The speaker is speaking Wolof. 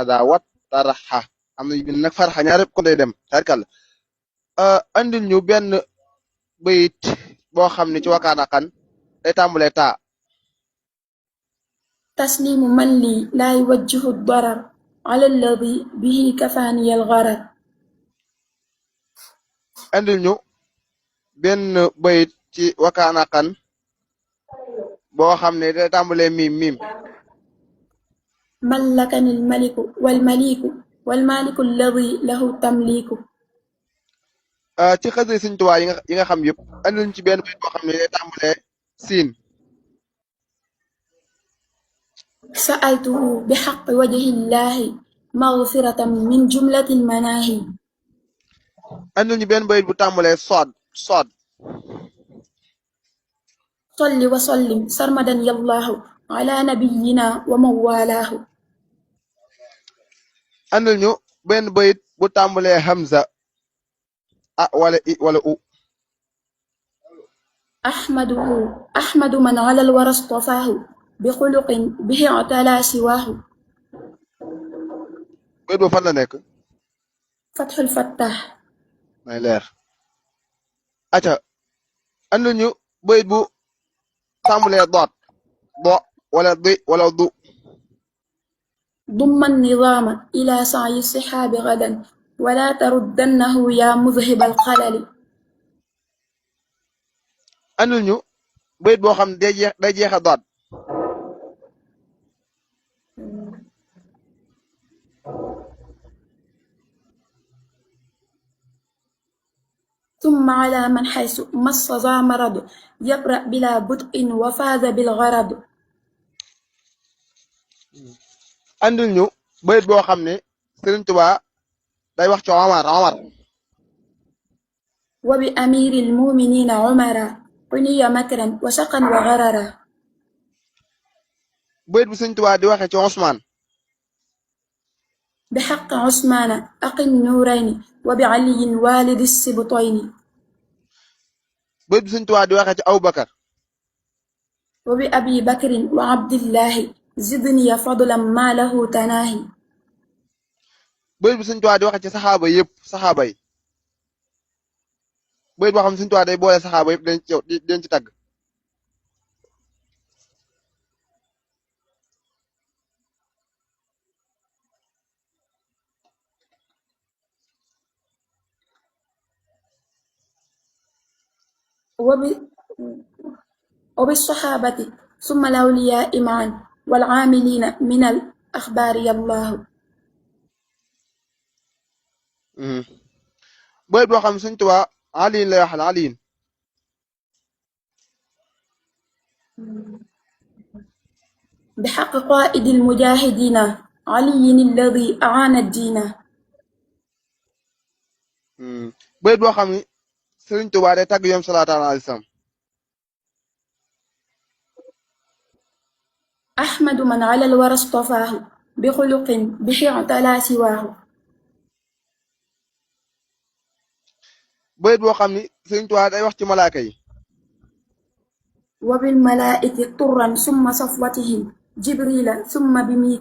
hada wat taraxa am na yu bind nag faraxa ñaar yëpp ko day dem tarkal andil ñu benn bayit boo xam ne ci wakaana xan day tàmbalee taa تسليم من لي لا يوجه الضرر على الذي به كفاني الغرر andil ñu benn bayit ci wakaana xan boo xam ne day tàmbalee miim miim ملكني الملك والمليك والمالك الذي له التمليك ci xasida Sëriñ Tuubaa yi nga xam yëpp andil ñu ci benn bayit boo xam ne day tàmbalee siin سألته بحق وجه الله مغفرة من جملة المناهي andil ñu benn bayit bu tàmbalee sood sood صل وسلم سرمدا يا الله على نبينا ومن والاه andil ñu benn bayit bu tàmbalee hamza wala i wala u أحمد من على الورى اصطفاه بخلق به اعتلى سواه bayit boobu fan la nekk فتح الفتاح may leer aca andil ñu bayit bu tàmbalee doot do wala di wala du ضم النظام إلى سعي السحاب غدا ولا تردنه يا مذهب الخلل andil ñu bayit boo xam ne day jeexa doot ثم على من حيث مس ذا مرض يقرأ بلا بطء وفاز بالغرض andil ñu bayit boo xam ne Sëriñ Tuubaa day wax ci Omar وبأمير المؤمنين عمرا قني مكرا وشقا وغررا bayit bu Sëriñ Tuubaa di waxee ci Usmaan بحق عثمان أقي النورين وبعلي والد السبطين bayit bu Sëriñ Tuubaa di waxee ci Abubakar وبأبي بكر وعبد الله زدني فضلا ما له تناهي bayit bu Sëriñ Tuubaa di waxee ci saxaaba yëpp saxaaba yi bayit boo xam ne Sëriñ Tuubaa day boole saxaaba yëpp den ci tagg وبالصحابة ثم الأولياء معا والعاملين من الأخبار يا الله bayit boo xam ne Sëriñ Tuubaa aliin lay waxal aliin بحق قائد المجاهدين علي الذي أعان الدين bayit boo xam ne Sëriñ Tuubaa day tagg yoom salaatu alayhi salaam أحمد من على الورى اصطفاه بخلق به اعتلى سواه bayit boo xam ne Sëriñ Tuubaa day wax ci malaaka yi وبالملائكة طرا ثم صفوتهم جبريل ثم بميكائيل